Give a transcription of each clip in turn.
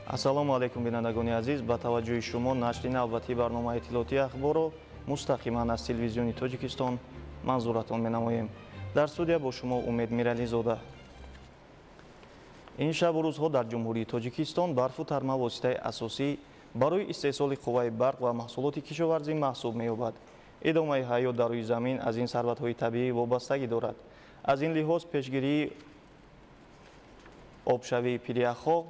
Ассалому алайкум, бинандагони азиз. Ба таваҷҷӯҳи шумо нашри навбатии барномаи иттилоотии Ахборро мустақиман аз телевизиони Тоҷикистон манзуратон менамоем. Дар студия бо шумо Умед Мирализода. Ин шабу рӯзҳо дар Ҷумҳурии Тоҷикистон барфу тарма воситаи асосӣ барои истеҳсоли қувваи барқ ва маҳсулоти кишоварзӣ маҳсуб меёбад. Идомаи ҳаёт дар рӯи замин аз ин сарватҳои табиӣ вобастагӣ дорад. Аз ин лиҳоз пешгирии обшавии пиряхҳо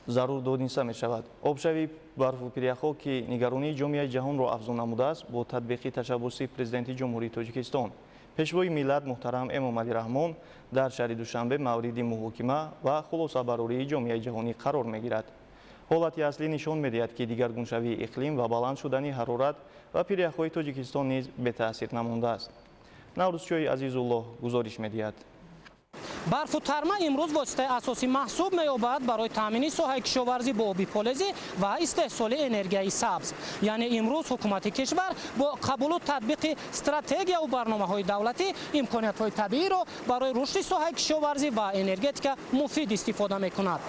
зарур дониста мешавад. Обшавии барфу пиряхҳо, ки нигаронии ҷомеаи ҷаҳонро афзун намудааст, бо татбиқи ташаббуси Президенти Ҷумҳурии Тоҷикистон, Пешвои миллат муҳтарам Эмомалӣ Раҳмон дар шаҳри Душанбе мавриди муҳокима ва хулосабарории ҷомеаи ҷаҳонӣ қарор мегирад. Ҳолати аслӣ нишон медиҳад, ки дигаргуншавии иқлим ва баланд шудани ҳарорат ва пиряхҳои Тоҷикистон низ бетаъсир намондааст. Наврӯзчои Азизуллоҳ гузориш медиҳад. Барфу тарма имрӯз воситаи асосӣ маҳсуб меёбад барои таъмини соҳаи кишоварзӣ бо оби полезӣ ва истеҳсоли энергияи сабз. Яъне имрӯз ҳукумати кишвар бо қабулу татбиқи стратегияву барномаҳои давлатӣ имкониятҳои табииро барои рушди соҳаи кишоварзӣ ва энергетика муфид истифода мекунад.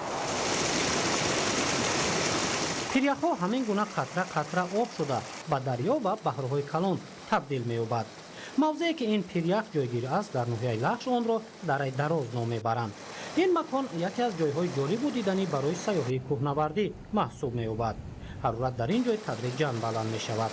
Пиряхҳо ҳамин гуна қатра қатра об шуда ба дарё ва баҳрҳои калон табдил меёбад. Мавзее ки ин пирях ҷойгир аст дар ноҳияи Лахш, онро Дараи Дароз ном мебаранд. Ин макон яке аз ҷойҳои ҷолибу диданӣ барои сайёҳии кӯҳнавардӣ маҳсуб меёбад. Ҳарорат дар ин ҷой тадриҷан баланд мешавад.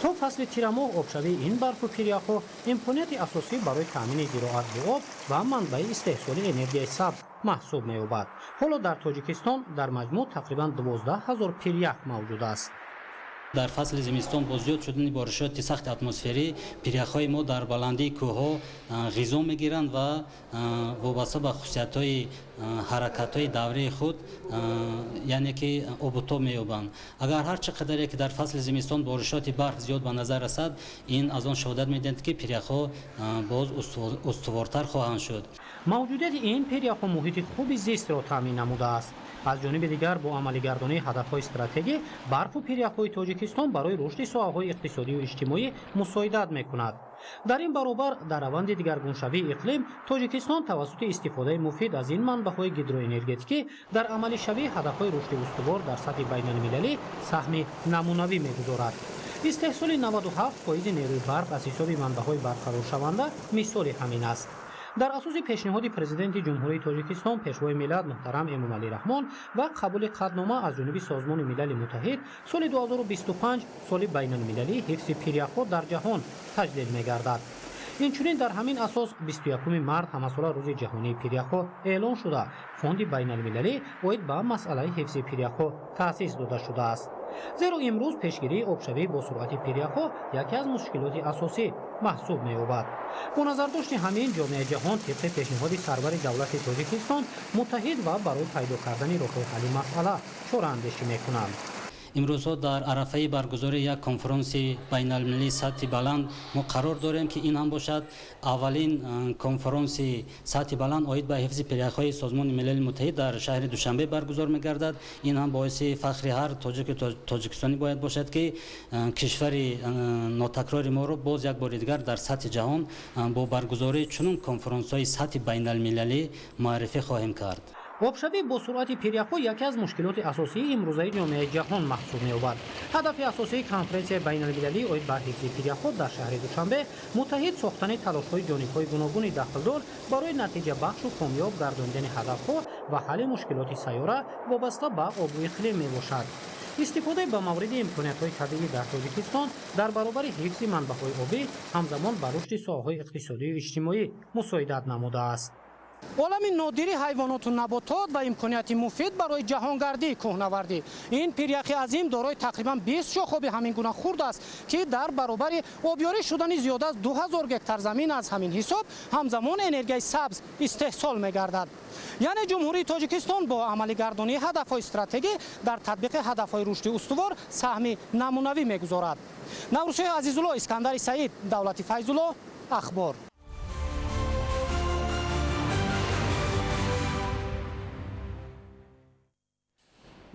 То фасли тирамоҳ обшавии ин барфу пиряхҳо имконияти асосӣ барои таъмини зироат бо об ва манбаи истеҳсоли энергияи сабз маҳсуб меёбад. Ҳоло дар Тоҷикистон дар маҷмӯъ тақрибан 12 000 пирях мавҷуд аст. Дар фасли зимистон бо зиёд шудани боришоти сахти атмосферӣ пиряхҳои мо дар баландии кӯҳҳо ғизо мегиранд ва вобаста ба хусусиятҳои ҳаракатҳои даврии худ, яъне ки обутоб меёбанд. Агар ҳар чӣ қадаре ки дар фасли зимистон боришоти барф зиёд ба назар расад, ин аз он шаҳодат медиҳад, ки пиряхҳо боз устувортар хоҳанд шуд. Мавҷудияти ин пиряхҳо муҳити хуби зистро таъмин намудааст. Аз ҷониби дигар, бо амалигардонии ҳадафҳои стратегӣ барфу пиряхҳои Тоҷикистон барои рушди соҳаҳои иқтисодию иҷтимоӣ мусоидат мекунад. Дар ин баробар, дар раванди дигаргуншавии иқлим Тоҷикистон тавассути истифодаи муфид аз ин манбаъҳои гидроэнергетикӣ дар амалишавии ҳадафҳои рушди устувор дар сатҳи байналмилалӣ саҳми намунавӣ мегузорад. Истеҳсоли 97 фоизи нерӯи барқ аз ҳисоби манбаъҳои барқароршаванда мисоли ҳамин аст. Дар асоси пешниҳоди Президенти Ҷумҳурии Тоҷикистон, Пешвои миллат муҳтарам Эмомалӣ Раҳмон ва қабули қатънома аз ҷониби Созмони Милали Муттаҳид, соли 2025 соли байналмилалии ҳифзи пиряхҳо дар ҷаҳон таҷлил мегардад. Инчунин дар ҳамин асос 21 март ҳамасола Рӯзи ҷаҳонии пиряхҳо эълон шуда, Фонди байналмилалӣ оид ба масъалаи ҳифзи пиряхҳо таъсис дода шудааст. Зеро имрӯз пешгирии обшавӣ бо суръати пиряхҳо яке аз мушкилоти асосӣ маҳсуб меёбад. Бо назардошти ҳамин, ҷомеаи ҷаҳон тибқи пешниҳоди сарвари давлати Тоҷикистон муттаҳид ва барои пайдо кардани роҳҳои ҳалли масъала чораандешӣ мекунанд. Имрӯзҳо дар арафаи баргузории як конфронси байналмилалии сатҳи баланд мо қарор дорем, ки ин ҳам бошад аввалин конфронси сатҳи баланд оид ба ҳифзи пиряхҳои Созмони Милали Муттаҳид дар шаҳри Душанбе баргузор мегардад. Ин ҳам боиси фахри ҳар тоҷику тоҷикистонӣ бояд бошад, ки кишвари нотакрори моро боз як бори дигар дар сатҳи ҷаҳон бо баргузории чунин конфронсҳои сатҳи байналмилалӣ муаррифӣ хоҳем кард. Обшавӣ бо суръати пиряхҳо яке аз мушкилоти асосии имрӯзаи ҷомеаи ҷаҳон маҳсуб меёбад. Ҳадафи асосии конференсияи байналмилалӣ оид ба ҳифзи пиряхҳо дар шаҳри Душанбе муттаҳид сохтани талошҳои ҷонибҳои гуногуни дахлдор барои натиҷабахшу комёб гардонидани ҳадафҳо ва ҳалли мушкилоти сайёра вобаста ба обу иқлим мебошад. Истифодаи ба мавриди имкониятҳои табиӣ дар Тоҷикистон дар баробари ҳифзи манбаъҳои обӣ ҳамзамон ба рушди соҳаҳои иқтисодию иҷтимоӣ мусоидат намудааст. Олами нодири ҳайвоноту наботот ва имконияти муфид барои ҷаҳонгардии кӯҳнавардӣ. Ин пиряхи азим дорои тақрибан 20 шохоби ҳамин гуна хурд аст, ки дар баробари обёрӣ шудани зиёда аз 2000 гектар замин, аз ҳамин ҳисоб ҳамзамон энергияи сабз истеҳсол мегардад. Яъне Ҷумҳурии Тоҷикистон бо амалигардонии ҳадафҳои стратегӣ дар татбиқи ҳадафҳои рушди устувор саҳми намунавӣ мегузорад. Наврӯзшоҳи Азизулло, Искандари Саид, Давлати Файзулло, Ахбор.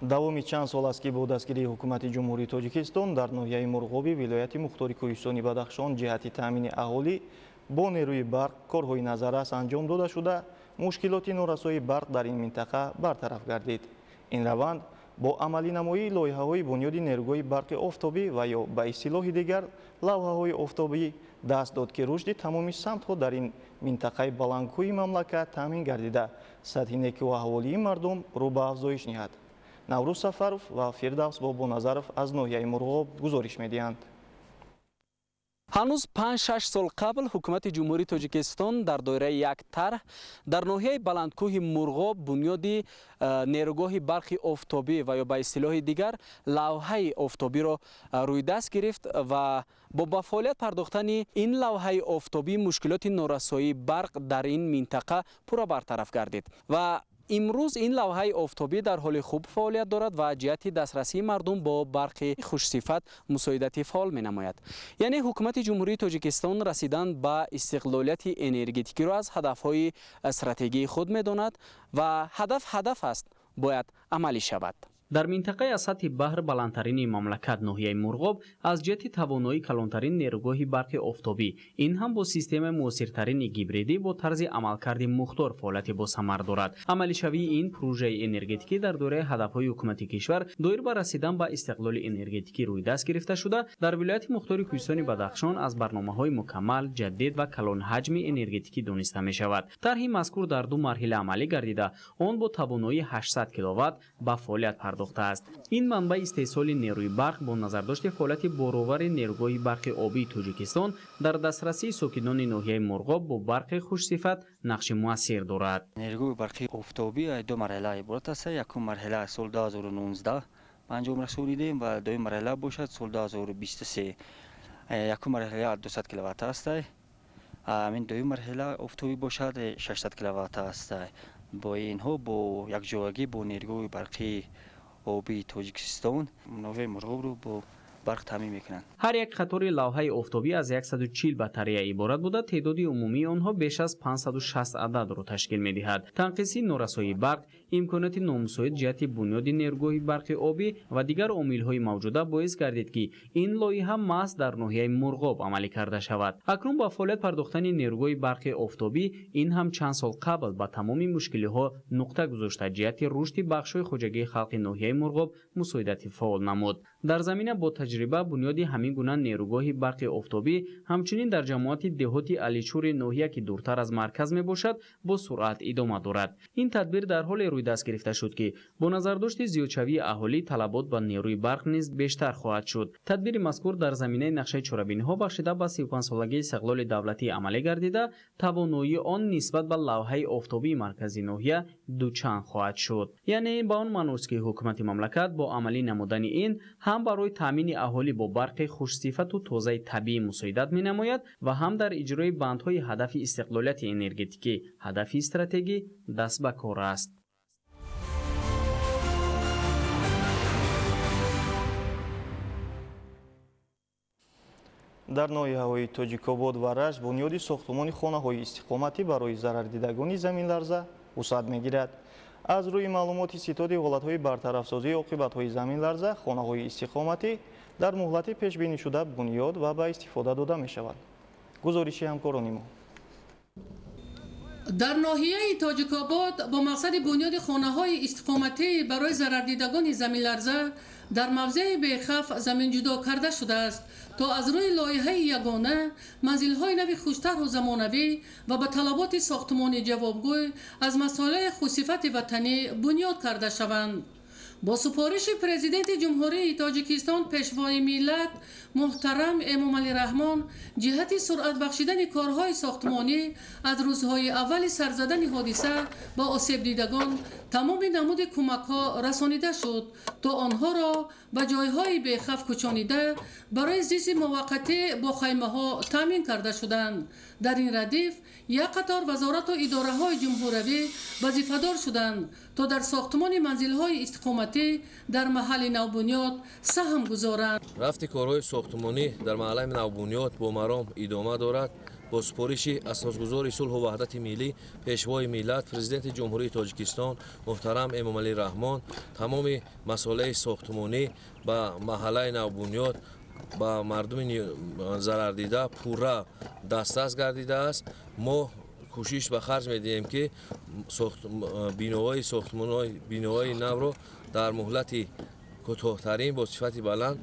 Давоми чанд сол аст, ки бо дастгирии Ҳукумати Ҷумҳурии Тоҷикистон дар ноҳияи Мурғоби вилояти мухтори Кӯҳистони Бадахшон ҷиҳати таъмини аҳолӣ бо нерӯи барқ корҳои назаррас анҷом дода шуда. Мушкилоти норасоии барқ дар ин минтақа бартараф гардид. Ин раванд бо амалинамоии лоиҳаҳои бунёди нерӯгоҳи барқи офтобӣ ва ё ба истилоҳи дигар лавҳаҳои офтобӣ даст дод, ки рушди тамоми самтҳо дар ин минтақаи баландкӯҳи мамлакат таъмин гардида, сатҳи некӯаҳволии мардум рӯ ба афзоиш ниҳад. Наврӯз Сафаров ва Фирдавс Бобоназаров аз ноҳияи Мурғоб гузориш медиҳанд. Ҳанӯз 5-6 сол қабл ҳукумати Ҷумҳурии Тоҷикистон дар доираи як тарҳ дар ноҳияи баландкӯҳи Мурғоб бунёди нерӯгоҳи барқи офтобӣ ва ё ба истилоҳи дигар лавҳаи офтобиро рӯи даст гирифт ва бо ба фаъолият пардохтани ин лавҳаи офтобӣ мушкилоти норасоии барқ дар ин минтақа пурра бартараф гардид ва имрӯз ин лавҳаи офтобӣ дар ҳоли хуб фаъолият дорад ва ҷиҳати дастрасии мардум бо барқи хушсифат мусоидати фаъол менамояд. Яъне ҳукумати Ҷумҳурии Тоҷикистон расидан ба истиқлолияти энергетикиро аз ҳадафҳои стратегии худ медонад ва ҳадаф ҳадаф аст, бояд амалӣ шавад. Дар минтақаи аз сатҳи баҳр баландтарини мамлакат ноҳияи Мурғоб аз ҷиҳати тавоноӣ калонтарин нерӯгоҳи барқи офтобӣ, ин ҳам бо системаи муосиртарини гибридӣ бо тарзи амалкарди мухтор фаъолияти босамар дорад. Амалишавии ин прӯжаи энергетикӣ дар доираи ҳадафҳои ҳукумати кишвар доир ба расидан ба истиқлоли энергетикӣ рӯи даст гирифта шуда, дар вилояти мухтори Кӯҳистони Бадахшон аз барномаҳои мукаммал, ҷадид ва калонҳаҷми энергетикӣ дониста мешавад. Тарҳи мазкур дар ду марҳила амалӣ гардида, он бо тавоноии 800 киловатт ба фаъолият пардохтааст. Ин манбаи истеҳсоли нерӯи барқ бо назардошти фаъолияти боровари нерӯгоҳи барқи обии Тоҷикистон дар дастрасии сокинони ноҳияи Мурғоб бо барқи хушсифат нақши муассир дорад. Нерӯгоҳи барқи офтобӣ ду марҳила иборат аст. Якум марҳила сол 2019 ба анҷом расонидем ва дуюм марҳила бошад сол 2023. Якум марҳила 200 киловатт аст. Ҳамин дуюм марҳила офтобӣ бошад 600 киловатт аст. Бо инҳо бо якҷоягӣ бо нерӯгоҳи барқи обии Тоҷикистон ноҳияи Мурғобро бо барқ таъмин мекунанд. Ҳар як қатори лавҳаи офтобӣ аз 140 батарея иборат буда, теъдоди умумии онҳо беш аз 560 ададро ташкил медиҳад. Танқиси норасоии барқ, имконоти номусоид ҷиҳати бунёди нерӯгоҳи барқи обӣ ва дигар омилҳои мавҷуда боис гардид, ки ин лоиҳа маҳз дар ноҳияи Мурғоб амалӣ карда шавад. Акнун ба фаъолият пардохтани нерӯгоҳи барқи офтобӣ ин ҳам чанд сол қабл ба тамоми мушкилиҳо нуқта гузошта, ҷиҳати рушди бахшҳои хоҷагии халқи ноҳияи Мурғоб мусоидати фаъол намуд. Дар замина бо таҷриба бунёди ҳамин гуна нерӯгоҳи барқи офтобӣ ҳамчунин дар ҷамоати деҳоти Аличури ноҳия, ки дуртар аз марказ мебошад, бо суръат идома дорад. Ин тадбир дар ҳоле рӯи даст гирифта шуд, ки бо назардошти зиёдшавии аҳолӣ талабот ба нерӯи барқ низ бештар хоҳад шуд. Тадбири мазкур дар заминаи нақшаи чорабиниҳо бахшида ба 35-солагии истиқлоли давлатӣ амалӣ гардида, тавоноии он нисбат ба лавҳаи офтобии маркази ноҳия дучанд хоҳад шуд. Яъне ин ба он маъност, ки ҳукумати мамлакат бо амалӣ намудани ин ҳам барои таъмини аҳолӣ бо барқи хушсифату тозаи табиӣ мусоидат менамояд ва ҳам дар иҷрои бандҳои ҳадафи истиқлолияти энергетикӣ, ҳадафи стратегӣ даст ба кор аст. Дар ноҳияҳои Тоҷикобод ва Рашт бунёди сохтумони хонаҳои истиқоматӣ барои зарардидагони заминларза вусъат мегирад. Аз рӯи маълумоти ситоди ҳолатҳои бартарафсозии оқибатҳои заминларза, хонаҳои истиқоматӣ дар муҳлати пешбинишуда бунёд ва ба истифода дода мешавад. Гузориши ҳамкорони мо. Дар ноҳияи Тоҷикобод бо мақсади бунёди хонаҳои истиқоматӣ барои зарардидагони заминларза дар мавзеи Бехаф замин ҷудо карда шудааст, то аз рӯи лоиҳаи ягона манзилҳои нави хуштарҳу замонавӣ ва ба талаботи сохтумони ҷавобгӯй аз масолеҳи хусифати ватанӣ бунёд карда шаванд. Бо супориши Президенти Ҷумҳурии Тоҷикистон Пешвои миллат муҳтарам Эмомалӣ Раҳмон ҷиҳати суръат бахшидани корҳои сохтмонӣ аз рӯзҳои аввали сарзадани ҳодиса ба осебдидагон тамоми намуди кӯмакҳо расонида шуд, то онҳоро ба ҷойҳои бехавф кӯчонида барои зисти муваққатӣ бо хаймаҳо таъмин карда шуданд. Дар ин радиф як қатор вазорату идораҳои ҷумҳуравӣ вазифадор шуданд, то дар сохтмони манзилҳои истиқоматӣ дар маҳалли навбунёд саҳм гузоранд. Рафти корҳои сохтмонӣ дар маҳаллаи навбунёд бо маром идома дорад. Бо супориши асосгузори сулҳу ваҳдати миллӣ, Пешвои миллат, Президенти Ҷумҳурии Тоҷикистон муҳтарам Эмомалӣ Раҳмон тамоми масолеҳи сохтмонӣ ба маҳаллаи навбунёд ба мардуми зарардида пурра дастрас гардидааст. Мо Кӯшиш ба харҷ медиҳем, ки биноҳои сохтмонҳои биноҳои навро дар муҳлати кӯтоҳтарин бо сифати баланд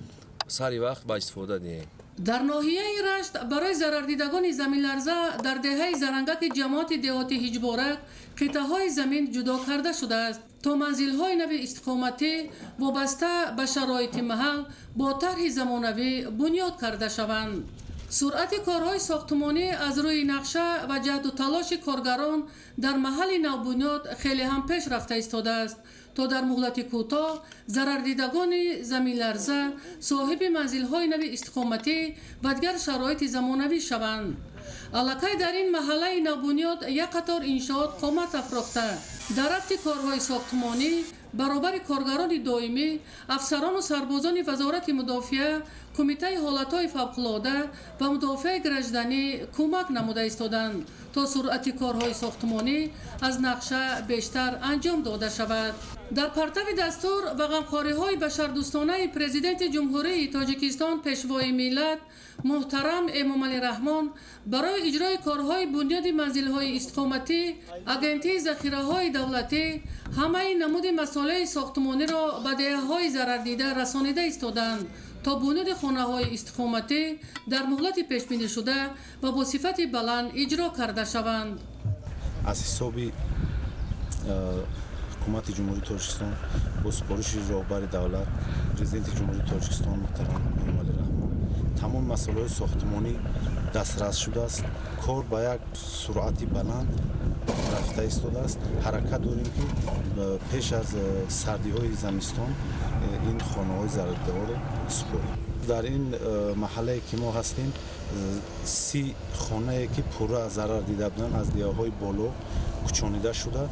сари вақт ба истифода диҳем. Дар ноҳияи Рашт барои зарардидагони заминларза дар деҳаи Зарангаки ҷамоати деҳоти Ҳиҷборак қитъаҳои замин ҷудо карда шудааст, то манзилҳои нави истиқоматӣ вобаста ба шароити маҳал бо тарҳи замонавӣ бунёд карда шаванд. Суръати корҳои сохтмонӣ аз рӯи нақша ва ҷаҳду талоши коргарон дар маҳалли навбунёд хеле ҳам пеш рафта истодааст, то дар муҳлати кӯтоҳ зарардидагони заминларза соҳиби манзилҳои нави истиқоматӣ ва дигар шароити замонавӣ шаванд. Аллакай дар ин маҳаллаи навбунёд як қатор иншоот қомат афрохта, дар рафти корҳои сохтмонӣ баробари коргарони доимӣ афсарону сарбозони Вазорати мудофиа, Кумитаи ҳолатҳои фавқулода ва мудофиаи гражданӣ кӯмак намуда истоданд, то суръати корҳои сохтмонӣ аз нақша бештар анҷом дода шавад. Дар партави дастур ва ғамхориҳои башардӯстонаи Президенти Ҷумҳурии Тоҷикистон, Пешвои миллат муҳтарам Эмомалӣ Раҳмон, барои иҷрои корҳои бунёди манзилҳои истиқоматӣ Агентии захираҳои давлатӣ ҳамаи намуди масолеҳи сохтмониро ба деҳаҳои зарардида расонида истоданд, то бунёди хонаҳои истиқоматӣ дар муҳлати пешбинишуда ва бо сифати баланд иҷро карда шаванд. Аз ҳисоби ҳукумати Ҷумҳурии Тоҷикистон бо супориши роҳбари давлат, Президенти Ҷумҳурии Тоҷикистон муҳтарам Эмомалӣ Раҳмон, тамоми масъалаҳои сохтмонӣ дастрас шудааст. Кор ба як суръати баланд рафта истодааст. Ҳаракат дорем, ки пеш аз сардиҳои замистон ин хонаҳои зарардидаҳоро супорем. Дар ин маҳаллае ки мо ҳастем, 30 хонае ки пурра зарар дида буданд, аз деҳаҳои боло кӯчонида шуда,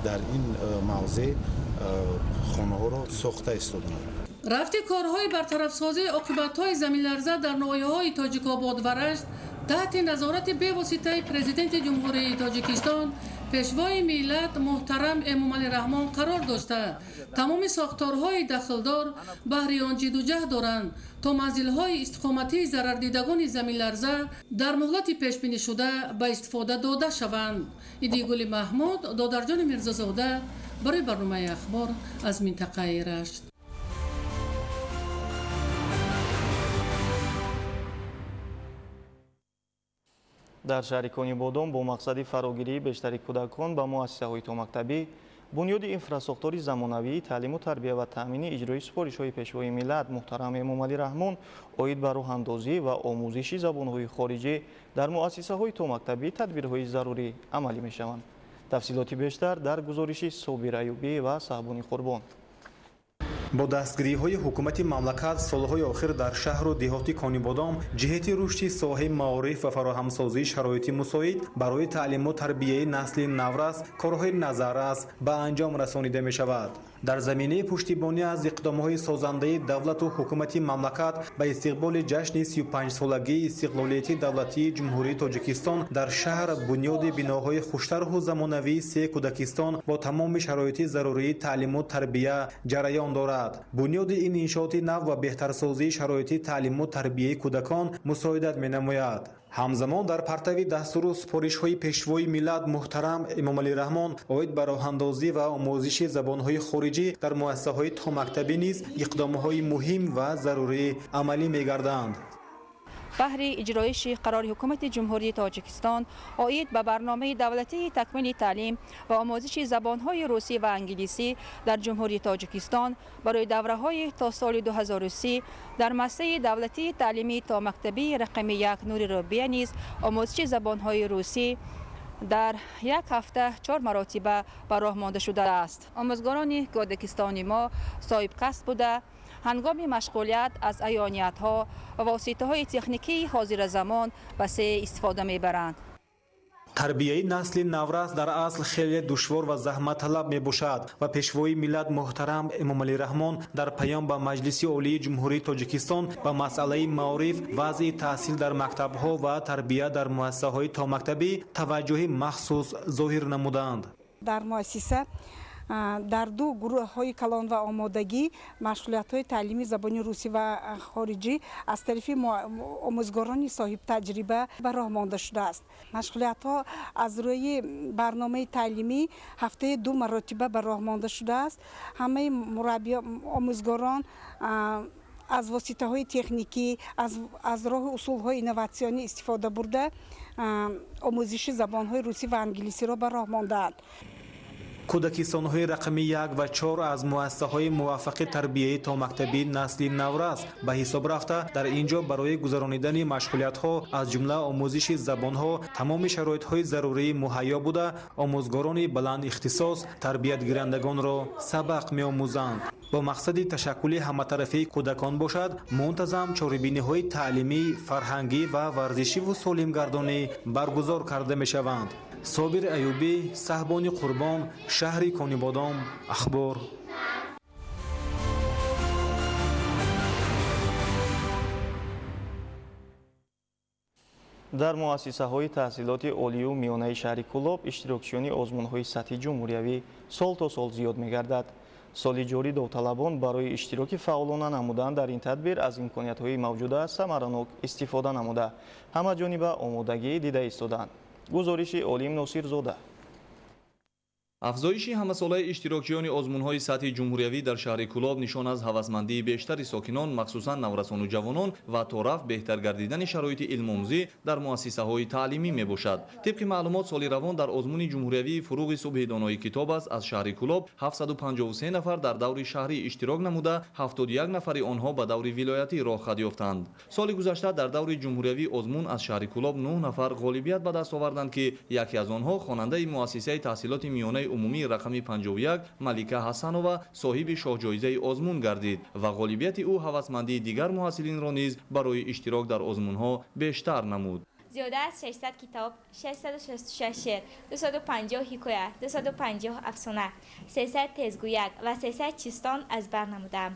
дар ин мавзеъ хонаҳоро сохта истоданд. Рафти корҳои бартарафсозии оқибатҳои заминларза дар ноҳияҳои Тоҷикобод ва Рашт таҳти назорати бевоситаи Президенти Ҷумҳурии Тоҷикистон, Пешвои миллат муҳтарам Эмомалӣ Раҳмон қарор дошта, тамоми сохторҳои дахлдор баҳри он ҷидду ҷаҳд доранд, то манзилҳои истиқоматии зарардидагони заминларза дар муҳлати пешбинишуда ба истифода дода шаванд. Идигули Маҳмуд, Додарҷони Мирзозода барои барномаи «Ахбор» аз минтақаи Рашт. Дар шаҳри Конибодом бо мақсади фарогирии бештари кӯдакон ба муассисаҳои томактабӣ, бунёди инфрасохтори замонавии таълиму тарбия ва таъмини иҷрои супоришҳои Пешвои миллат муҳтарам Эмомалӣ Раҳмон оид ба роҳандозӣ ва омӯзиши забонҳои хориҷӣ дар муассисаҳои томактабӣ тадбирҳои зарурӣ амалӣ мешаванд. Тафсилоти бештар дар гузориши Собир Аюбӣ ва Саҳбони Қурбон. Бо дастгириҳои ҳукумати мамлакат солҳои охир дар шаҳру деҳоти Конибодом ҷиҳати рушди соҳаи маориф ва фароҳамсозии шароити мусоид барои таълиму тарбияи насли наврас корҳои назаррас ба анҷом расонида мешавад. Дар заминаи пуштибонӣ аз иқдомҳои созандаи давлату ҳукумати мамлакат ба истиқболи ҷашни 35-солагии истиқлолияти давлатии Ҷумҳурии Тоҷикистон дар шаҳр бунёди биноҳои хуштарҳу замонавии се кӯдакистон бо тамоми шароити зарурии таълиму тарбия ҷараён дорад. Бунёди ин иншооти нав ва беҳтарсозии шароити таълиму тарбияи кӯдакон мусоидат менамояд. Ҳамзамон, дар партави дастуру супоришҳои Пешвои миллат муҳтарам Эмомалӣ Раҳмон оид ба роҳандозӣ ва омӯзиши забонҳои хориҷӣ дар муассисаҳои томактабӣ низ иқдомҳои муҳим ва зарурӣ амалӣ мегарданд. Баҳри иҷроиши қарори Ҳукумати Ҷумҳурии Тоҷикистон оид ба барномаи давлатии такмили таълим ва омӯзиши забонҳои русӣ ва англисӣ дар Ҷумҳурии Тоҷикистон барои давраҳои то соли 2030, дар муассисаи давлатии таълимии томактабии рақами 1 Нури Робия низ омӯзиши забонҳои русӣ дар як ҳафта чор маротиба ба роҳ монда шудааст. Омӯзгорони кӯдакистони мо соҳибкасб буда, ҳангоми машғулият аз аёниятҳо ва воситаҳои техникии ҳозиразамон васеъ истифода мебаранд. Тарбияи насли наврас дар асл хеле душвор ва заҳматталаб мебошад ва Пешвои миллат муҳтарам Эмомалӣ Раҳмон дар паём ба Маҷлиси Олии Ҷумҳурии Тоҷикистон ба масъалаи маориф, вазъи таҳсил дар мактабҳо ва тарбия дар муассисаҳои томактабӣ таваҷҷӯҳи махсус зоҳир намуданд. Дар муассиса Дар ду гурӯҳҳои калон ва омодагӣ машғулиятҳои таълими забони русӣ ва хориҷӣ аз тарафи омӯзгорони соҳибтаҷриба ба роҳ монда шудааст. Машғулиятҳо аз рӯи барномаи таълимӣ ҳафтаи 2 маротиба ба роҳ монда шудааст. Ҳамаи мураббиён, омӯзгорон аз воситаҳои техникӣ, аз роҳи усулҳои инноватсионӣ истифода бурда омӯзиши забонҳои русӣ ва англисиро ба роҳ мондаанд. Кӯдакистонҳои рақами 1 ва 4 аз муассисаҳои муваффақи тарбияи томактабии насли наврас ба ҳисоб рафта, дар ин ҷо барои гузаронидани машғулиятҳо аз ҷумла омӯзиши забонҳо тамоми шароитҳои зарурӣ муҳайё буда, омӯзгорони баланд ихтисос тарбиятгирандагонро сабақ меомӯзанд. Бо мақсади ташаккули ҳаматарафии кӯдакон бошад, мунтазам чорабиниҳои таълимӣ, фарҳангӣ ва варзишиву солимгардонӣ баргузор карда мешаванд. Собир Аюбӣ, Саҳбони Қурбон, шаҳри Конибодом, Ахбор. Дар муассисаҳои таҳсилоти олию миёнаи шаҳри Кӯлоб иштирокчиёни озмунҳои сатҳи ҷумҳуриявӣ сол то сол зиёд мегардад. Соли ҷорӣ довталабон барои иштироки фаъолона намудан дар ин тадбир аз имкониятҳои мавҷуда самаранок истифода намуда, ҳамаҷониба омодагӣ дида истоданд. Гузориши Олим Носирзода. Афзоиши ҳамасолаи иштирокчиёни озмунҳои сатҳи ҷумҳуриявӣ дар шаҳри Кӯлоб нишон аз ҳавасмандии бештари сокинон, махсусан наврасону ҷавонон ва торафт беҳтар гардидани шароити илмомӯзӣ дар муассисаҳои таълимӣ мебошад. Тибқи маълумот, соли равон дар озмуни ҷумҳуриявии фуруғи субҳи донои китоб аст аз шаҳри Кӯлоб 753 нафар дар даври шаҳрӣ иштирок намуда, 71 нафари онҳо ба даври вилоятӣ роҳ хат ёфтанд. Соли гузашта дар даври ҷумҳуриявии озмун аз шаҳри Кӯлоб 9 нафар ғолибият ба даст оварданд, ки яке аз онҳо хонандаи муассисаи таҳсилоти миёнаи умумии рақами 51 Малика Ҳасанова соҳиби шоҳҷоизаи озмун гардид ва ғолибияти ӯ ҳавасмандии дигар муҳассилинро низ барои иштирок дар озмунҳо бештар намуд. Зиёда аз 600 китоб, 666 шеър, 250 ҳикоя, 250 афсона, 300 тезгӯяк ва 300 чистон аз бар намудаам.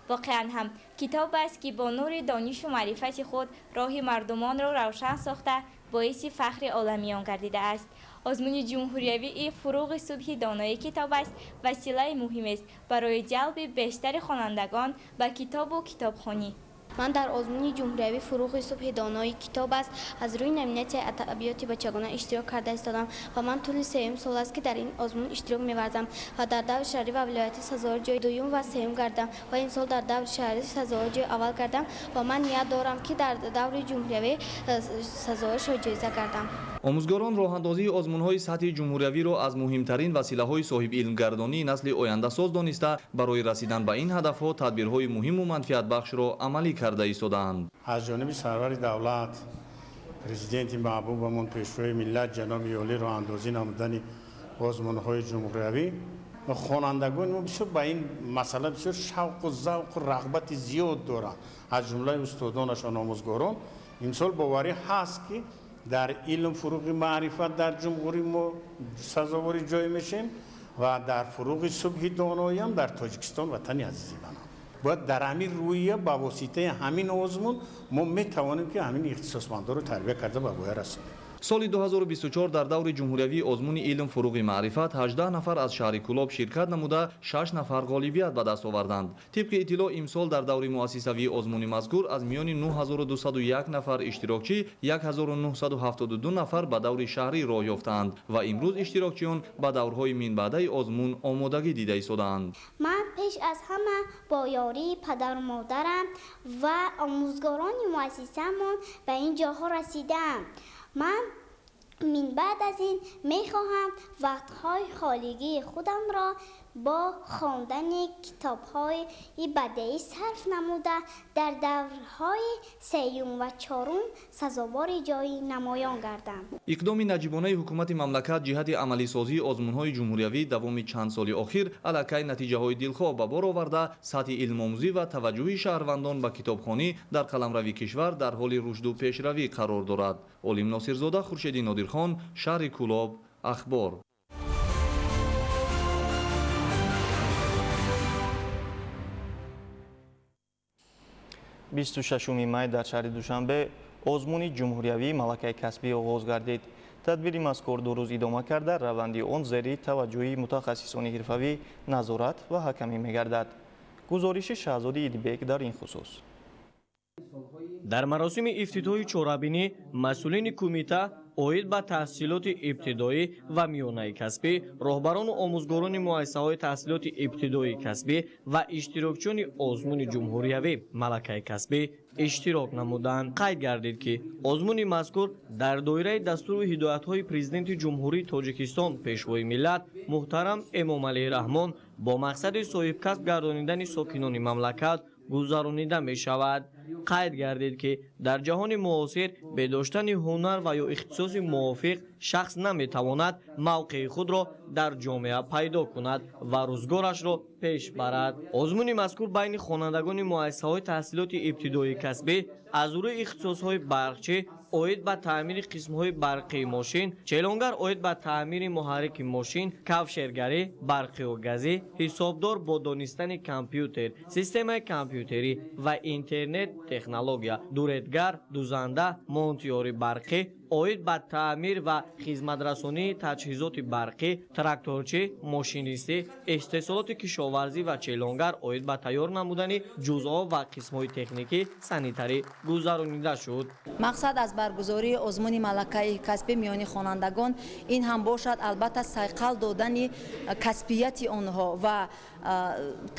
Воқеан ҳам китоб аст, ки бо нури донишу маърифати худ роҳи мардумонро равшан сохта, боиси фахри оламиён гардидааст. Озмуни ҷумҳуриявии фуруғи субҳи донои китоб аст василаи муҳимест барои ҷалби бештари хонандагон ба китобу китобхонӣ. Ман дар озмуни ҷумҳуриявии фуруғи субҳи донои китоб аст аз рӯи номинатсияи адабиёти бачагона иштирок карда истодам ва ман тӯли 3 сол аст, ки дар ин озмун иштирок меварзам ва дар даври шаҳрӣ ва вилоятӣ сазовори ҷои дуюм ва сеюм гардам ва имсол дар даври шаҳрӣ сазовори ҷои аввал гардам ва ман ният дорам, ки дар даври ҷумҳуриявӣ сазовори шоҳҷоиза гардам. Омӯзгорон роҳандозии озмунҳои сатҳи ҷумҳуриявиро аз муҳимтарин василаҳои соҳибилмгардонии насли ояндасоз дониста, барои расидан ба ин ҳадафҳо тадбирҳои муҳиму манфиатбахшро амалӣ карда истодаанд. Аз ҷониби сарвари давлат, президенти маҳбубамон, пешвои миллат ҷаноби олӣ роҳандозӣ намудани озмунҳои ҷумҳуриявӣ, хонандагони мо бисёр ба ин масъала бисёр шавқу завқу рағбати зиёд доранд. Аз ҷумлаи устодонашон, омӯзгорон. Имсол боварӣ ҳаст, ки дар илм фуруғи маърифат дар ҷумҳурии мо сазовори ҷой мешем ва дар фуруғи субҳи доноиам дар Тоҷикистон, ватани азизи манам. Бояд дар ҳамин рӯя ба воситаи ҳамин озмун мо метавонем, ки ҳамин ихтисосмандоро тарбия карда ба воя расонем. Соли 2024 дар даври ҷумҳуриявии озмуни илм фуруғи маърифат 18 нафар аз шаҳри Кӯлоб ширкат намуда, 6 нафар ғолибият ба даст оварданд. Тибқи иттилоъ, имсол дар даври муассисавии озмуни мазкур аз миёни 9201 нафар иштирокчӣ 1972 нафар ба даври шаҳрӣ роҳ ёфтаанд ва имрӯз иштирокчиён ба даврҳои минбаъдаи озмун омодагӣ дида истодаанд. Ман пеш аз ҳама бо ёрии падару модарам ва омӯзгорони муассисамон ба ин ҷоҳо расидаам. Ман минбаъд аз ин мехоҳам вақтҳои холигии худамро бо хондани китобҳои бадеӣ сарф намуда, дар даврҳои сеюм ва чорум сазовори ҷои намоён гардам. Иқдоми наҷибонаи ҳукумати мамлакат ҷиҳати амалисозии озмунҳои ҷумҳуриявӣ давоми чанд соли охир аллакай натиҷаҳои дилхоҳ ба бор оварда, сатҳи илмомӯзӣ ва таваҷҷӯҳи шаҳрвандон ба китобхонӣ дар қаламрави кишвар дар ҳоли рушду пешравӣ қарор дорад. Олим Носирзода, Хуршеди Нодирхон, шаҳри Кӯлоб, Ахбор. 26 май дар шаҳри Душанбе озмуни ҷумҳуриявии малакаи касбӣ оғоз гардид. Тадбири мазкур 2 рӯз идома карда, раванди он зери таваҷҷӯҳи мутахассисони ҳирфавӣ, назорат ва ҳакамӣ мегардад. Гузориши Шаҳзоди Идибек дар ин хусус. Дар маросими ифтитоҳи чорабинӣ масъулини кумита оид ба таҳсилоти ибтидоӣ ва миёнаи касбӣ, роҳбарону омӯзгорони муассисаҳои таҳсилоти ибтидоии касбӣ ва иштирокчиёни озмуни ҷумҳуриявӣ малакаи касбӣ иштирок намуданд. Қайд гардид, ки озмуни мазкур дар доираи дастуру ҳидоятҳои Президенти Ҷумҳурии Тоҷикистон, Пешвои миллат муҳтарам Эмомалӣ Раҳмон бо мақсади соҳибкасб гардонидани сокинони мамлакат гузаронида мешавад. Қайд гардид, ки дар ҷаҳони муосир бе доштани ҳунар ва ё ихтисоси мувофиқ шахс наметавонад мавқеи худро дар ҷомеа пайдо кунад ва рӯзгорашро пеш барад. Озмуни мазкур байни хонандагони муассисаҳои таҳсилоти ибтидоии касбӣ аз рӯи ихтисосҳои барқчӣ оид ба таъмири қисмҳои барқии мошин, челонгар оид ба таъмири муҳаррики мошин, кавшергарӣ, барқию газӣ, ҳисобдор бо донистани компютер, системаи компютерӣ ва интернет технология, дуредгар, дузанда, монтиёри барқӣ оид ба таъмир ва хизматрасонии таҷҳизоти барқӣ, тракторчӣ, мошинистӣ, истеҳсолоти кишоварзӣ ва челонгар оид ба тайёр намудани ҷузъҳо ва қисмҳои техникӣ санитарӣ гузаронида шуд. Мақсад аз баргузории озмуни малакаи касбӣ миёни хонандагон ин ҳам бошад, албатта, сайқал додани касбияти онҳо ва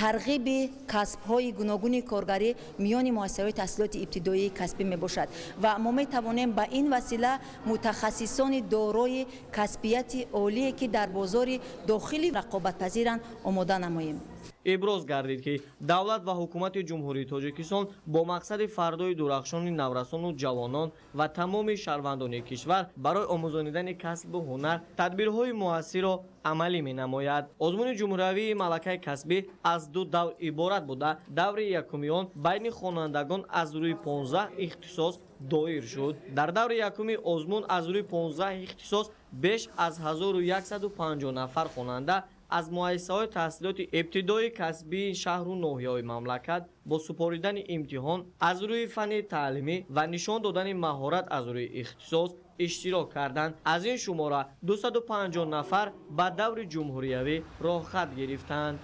тарғиби касбҳои гуногуни коргарӣ миёни муассисаҳои таҳсилоти ибтидоии касбӣ мебошад ва мо метавонем ба ин васила мутахассисони дорои касбияти олие, ки дар бозори дохили рақобатпазиранд, омода намоем. Иброз гардид, ки давлат ва ҳукумати Ҷумҳурии Тоҷикистон бо мақсади фардои дурахшони наврасону ҷавонон ва тамоми шаҳрвандони кишвар барои омӯзонидани касбу ҳунар тадбирҳои муассирро амалӣ менамояд. Озмуни ҷумҳуриявии малакаи касбӣ аз 2 давр иборат буда, даври якуми он байни хонандагон аз рӯи 15 ихтисос доир шуд. Дар даври якуми озмун аз рӯи 15 ихтисос беш аз 1150 нафар хонанда аз муассисаҳои таҳсилоти ибтидоии касбии шаҳру ноҳияҳои мамлакат бо супоридани имтиҳон аз рӯи фанни таълимӣ ва нишон додани маҳорат аз рӯи ихтисос иштирок карданд. Аз ин шумора 250 нафар ба даври ҷумҳуриявӣ роҳхат гирифтанд.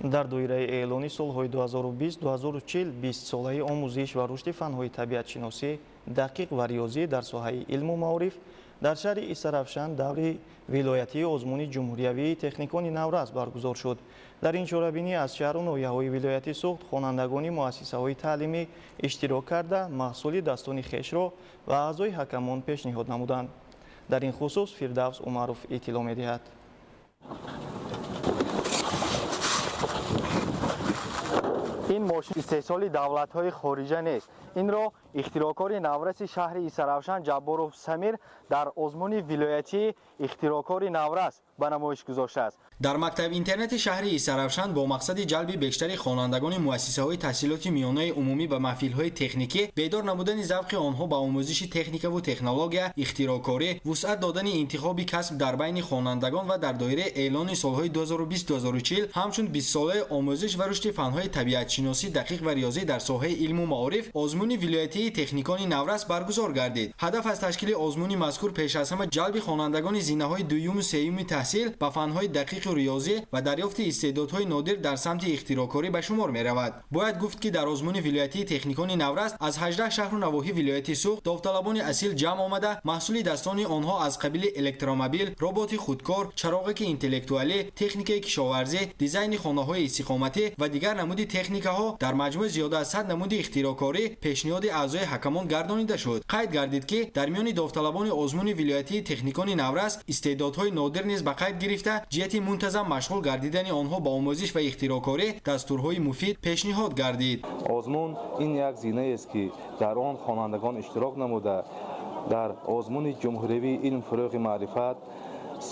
Дар доираи эълони солҳои 2020-2040 20-солаи омӯзиш ва рушди фанҳои табиатшиносӣ, дақиқ ва риёзӣ дар соҳаи илму маориф дар шаҳри Истаравшан даври вилоятии озмуни ҷумҳуриявии техникони наврас баргузор шуд. Дар ин чорабинӣ аз шаҳру ноҳияҳои вилояти Суғд хонандагони муассисаҳои таълимӣ иштирок карда, маҳсули дастони хешро ва аъзои ҳакамон пешниҳод намуданд. Дар ин хусус Фирдавс Умаров иттилоъ медиҳад. Ин мошин истеҳсоли давлатҳои хориҷа нест. Инро ихтироъкори навраси шаҳри Истаравшан Ҷабборов Самир дар озмуни вилоятии ихтироъкори наврас ба намоиш гузоштааст. Дар мактаби интернати шаҳри Истаравшан бо мақсади ҷалби бештари хонандагони муассисаҳои таҳсилоти миёнаи умумӣ ба маҳфилҳои техникӣ, бедор намудани завқи онҳо ба омӯзиши техникаву технология, ихтироъкорӣ, вусъат додани интихоби касб дар байни хонандагон ва дар доираи эълони солҳои 2020-2040 ҳамчун 20-солаи омӯзиш ва рушди фанҳои табиатшиносӣ, дақиқ ва риёзӣ дар соҳаи илму маориф озмуни вилоятии техникони наврас баргузор гардид. Ҳадаф аз ташкили озмуни мазкур пеш аз ҳама ҷалби хонандагони зинаҳои дуюму сеюми таҳсил ба фанҳои дақиқу риёзӣ ва дарёфти истеъдодҳои нодир дар самти ихтироъкорӣ ба шумор меравад. Бояд гуфт, ки дар озмуни вилоятии техникони наврас аз 18 шаҳру навоҳӣ вилояти Суғд довталабони асил ҷамъ омада, маҳсули дастони онҳо аз қабили электромобил, роботи худкор, чароғаки интеллектуалӣ, техникаи кишоварзӣ, дизайни хонаҳои истиқоматӣ ва дигар намуди техникаҳо дар маҷмӯъ зиёда аз 100 намуди ихтироъкорӣ пешниҳоди аъзои ҳакамон гардонида шуд. Қайд гардид, ки дар миёни довталабони озмуни вилоятии техникони наврас истеъдодҳои нодир низ ба қайд гирифта, ҷиҳати мунтазам машғул гардидани онҳо ба омӯзиш ва ихтироъкорӣ дастурҳои муфид пешниҳод гардид. Озмун ин як зинаест, ки дар он хонандагон иштирок намуда, дар озмуни ҷумҳуриявии илм, фурӯғи маърифат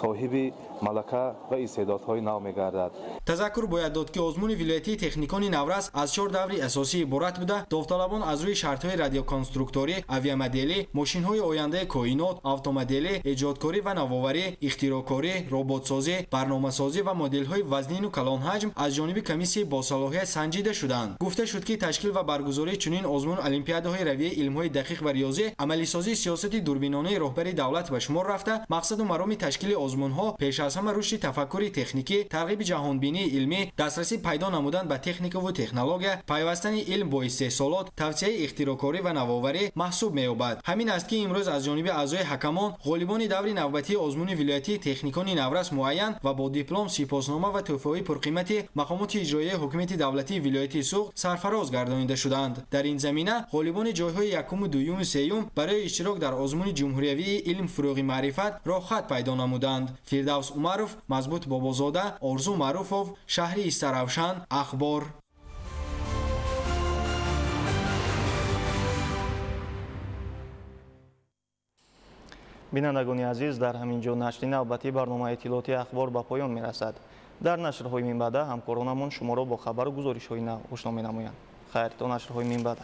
соҳиби малака ва истеъдодҳои нав мегардад. Тазаккур бояд дод, ки озмуни вилоятии техникони наврас аз 4 даври асосӣ иборат буда, довталабон аз рӯи шартҳои радиоконструкторӣ, авиамоделӣ, мошинҳои ояндаи коинот, автомоделӣ, эҷодкорӣ ва навоварӣ, ихтироъкорӣ, роботсозӣ, барномасозӣ ва моделҳои вазнину калонҳаҷм аз ҷониби комиссияи босалоҳият санҷида шуданд. Гуфта шуд, ки ташкил ва баргузории чунин озмун олимпиадаҳои равияи илмҳои дақиқ ва риёзӣ амалисозии сиёсати дурбинонаи роҳбари давлат ба шумор рафта, мақсаду мароми ташкили озмунҳо пеш аз ҳама рушди тафаккури техникӣ, тарғиби ҷаҳонбинии илмӣ, дастрасӣ пайдо намудан ба техникаву технология, пайвастани илм бо истеҳсолот, тавсияи ихтироъкорӣ ва навоварӣ маҳсуб меёбад. Ҳамин аст, ки имрӯз аз ҷониби аъзои ҳакамон ғолибони даври навбатии озмуни вилоятии техникони наврас муайян ва бо диплом, сипоснома ва тӯҳфаҳои пурқимати мақомоти иҷроияи ҳукумати давлатии вилояти Суғд сарфароз гардонида шуданд. Дар ин замина ғолибони ҷойҳои якуму дуюму сеюм барои иштирок дар озмуни ҷумҳуриявии илм фурӯғи маърифат роҳхат пайдо намуданд. Фирдавс Умаров, Мазбут Бобозода, Орзу Маъруфов, шаҳри Истаравшан, Ахбор. Бинандагони азиз, дар ҳамин ҷо нашри навбатии барномаи иттилоотии Ахбор ба поён мерасад. Дар нашрҳои минбаъда ҳамкоронамон шуморо бо хабару гузоришҳои нав ошно менамоянд. Хайр, то нашрҳои минбаъда.